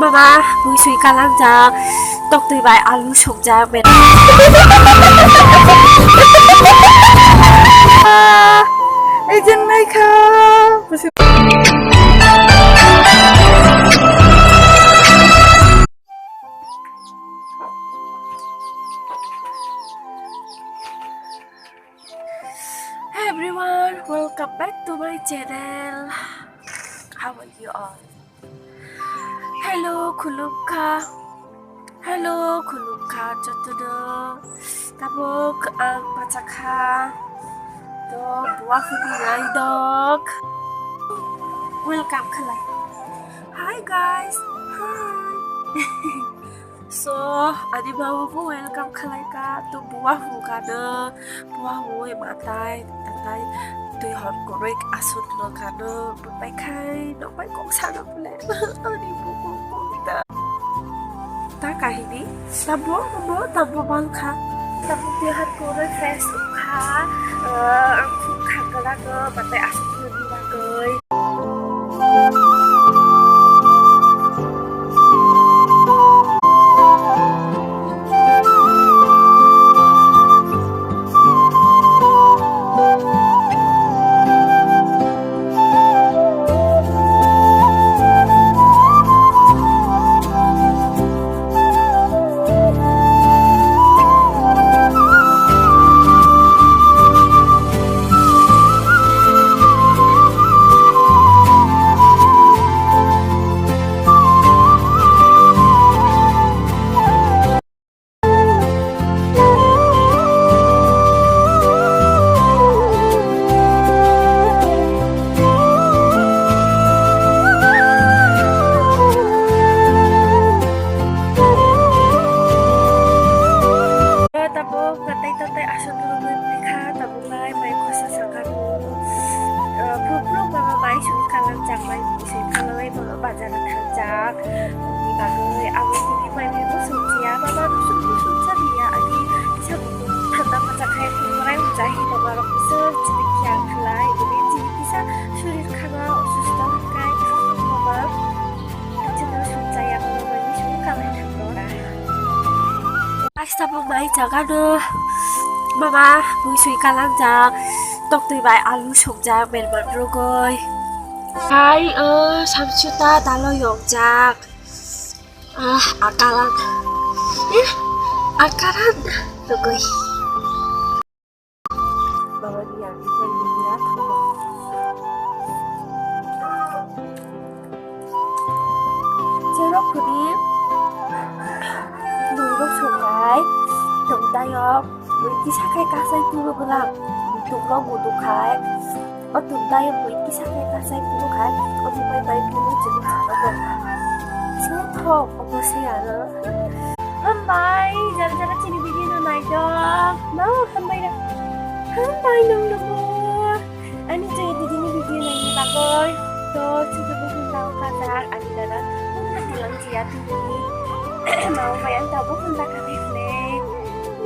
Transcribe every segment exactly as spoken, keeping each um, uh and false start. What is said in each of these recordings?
Mama, mui sui kalangjak, toktwi bai alu sukjak, ben. Ei jeng naikha. Hey everyone, welcome back to my channel. How are you all? Hello, khulumkha. Hello, khulumkha jotono. Tabuk ang bachakha. To, buwa hwnwi naidok. Welcome khlai. Hi guys. Hi. So, ani babu bo welcome khlai ka, to buwa hu kano, buwa hu oi matai, tatai, twi hor koroi asut no kano, bupai khai, no pai kok sana bole, ani bubu kok ta. Ta kahini, tabo, tabo, tabo bang kha, tabo twi hor koroi fresh kha, eh, ang khuk kha kala ko, matai asut no ni bagoi. Tabuk tatai tatai aswk rwgwi phaikha, tabuk lai mai khosa sakha rw. Phuru phuru baba mai sui kalangjak, mai sui kalanai baba bazar o thangjak. Ni bagwi abo tini mai mui bwswk chiya, baba bwswk bwswk cha liya, ani kisa bukhuk thanda macha khai phuru rai ucha hi baba rok bwswk chini khiyal khlai, bini chini kisa surir khana osusto hwnkhe baba. Chwngno sukjaya mama bai sui kalai thangno. Paista bo mai jaga no mama mui sui kalangjak, toktwi bai alu sukjak, berman rwgwi. Hai, o, samsita dalo yokjak. Ah, akalan. Eh, akalan. Rwgwi. Baba ni ang ni pai ni ya thangma. Cherok khudi nurok songnai tongdayok, bui kisa khai kasai tulo bwlang, tungno gudu khai, o tungdayok bui kisa khai kasai tulo khai, o bupai bai tulo chini chakano. Sethok obo se ano. Hambai, jara jara chini video no naijak. Mau hambai na. Hambai nung nungbo. Ani jaya didi ni video naini bagoi. To, chutu bo hunda kajak, ani dada. Hunda tilang jia tini. Mau bai ang tabo hunda kajak le.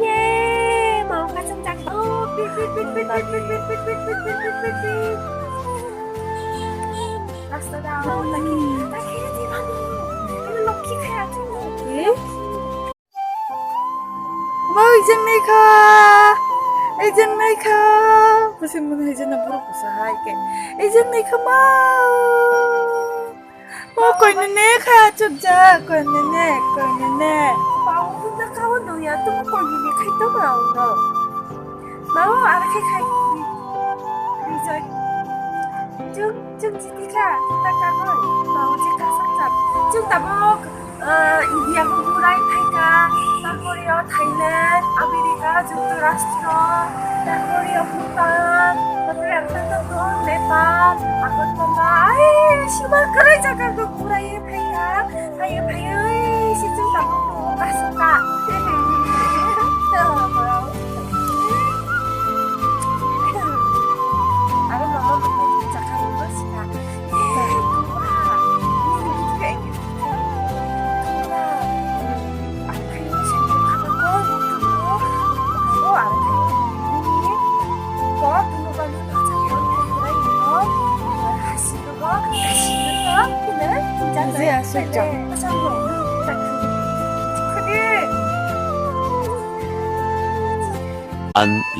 Ye, mau kajak jak. Oh, pi, pi, pi. Rasta da, oh, taki, taki, di mano. Ano lokhi kaya tu. Eh? Ma, ijang naikha, ijang naikha. Bwswk mano ijang na borok bwsa hai khe. Ijang naikha ma. Ma, koinene kha chukjak, koinene, koinene. Pao kunda kawan dong ya, tumu koinene khai tong ma uno. Ma, o ara khai khai. Rijai. Chuk, chuk jiti kha, ta kanoi. Ma, o je kasam jam. Chuk tabok. Ah, India bo burai phaikha, tarpore o Thailand, America, Juktorashtra, tarpore o Bhutan, tarpore ang tata to Nepal, Agartala, ai, sima kwrwi jaga rok burai phaikha, phaiwi phaiwi, si chwng tabuk tongo kasukha. Aro mama mama chakha rwma sika. An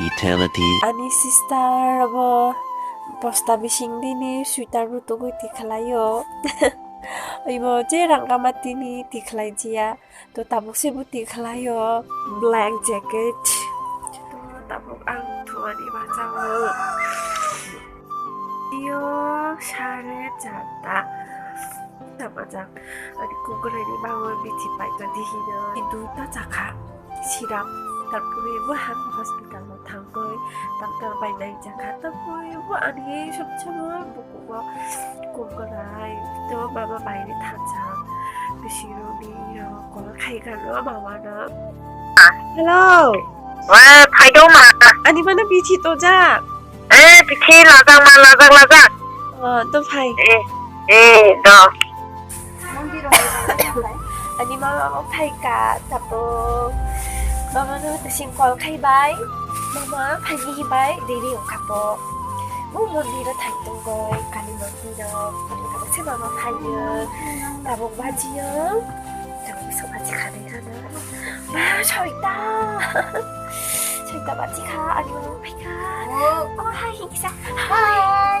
eternity. Ani sister abo bosta bising dini sweater rutugwi tikhlaio. Ibo je rangkama tini tikhlai jia. To tabuk se bo tikhlaio black jacket. To tabuk ang thuani bachao. Iyo sare charta. Tamajak. Ani kukurani bawo bithi paito dihino. Duta chakha. Sirap. Tarpore bo han hospital no thangkoi. Doctor bai nai chakha. Tarpore bo ani sab sama bukugo. Kukurai. To mama bai ni thansa. Bisironi ro call khai kano mama no. Hello. Wa, phaido ma. Ani mana bithi to ja. Eh, bithi lajak ma, lajak, lajak. Oh, to phai. Eh, eh, do. Ani mama mo phai ka, tapo. Mama no tasing call khai bai. Mama phai ni bai, deri ong kapo. Mo mondir thai tong goi, kali mondir. Tapo se mama phai yo. Tapo baji yo. Tapo so baji khade khana. Ma, soita. Soita baji kha, ani mama phai ka. Oh. Oh, hai, hingsa. Hai.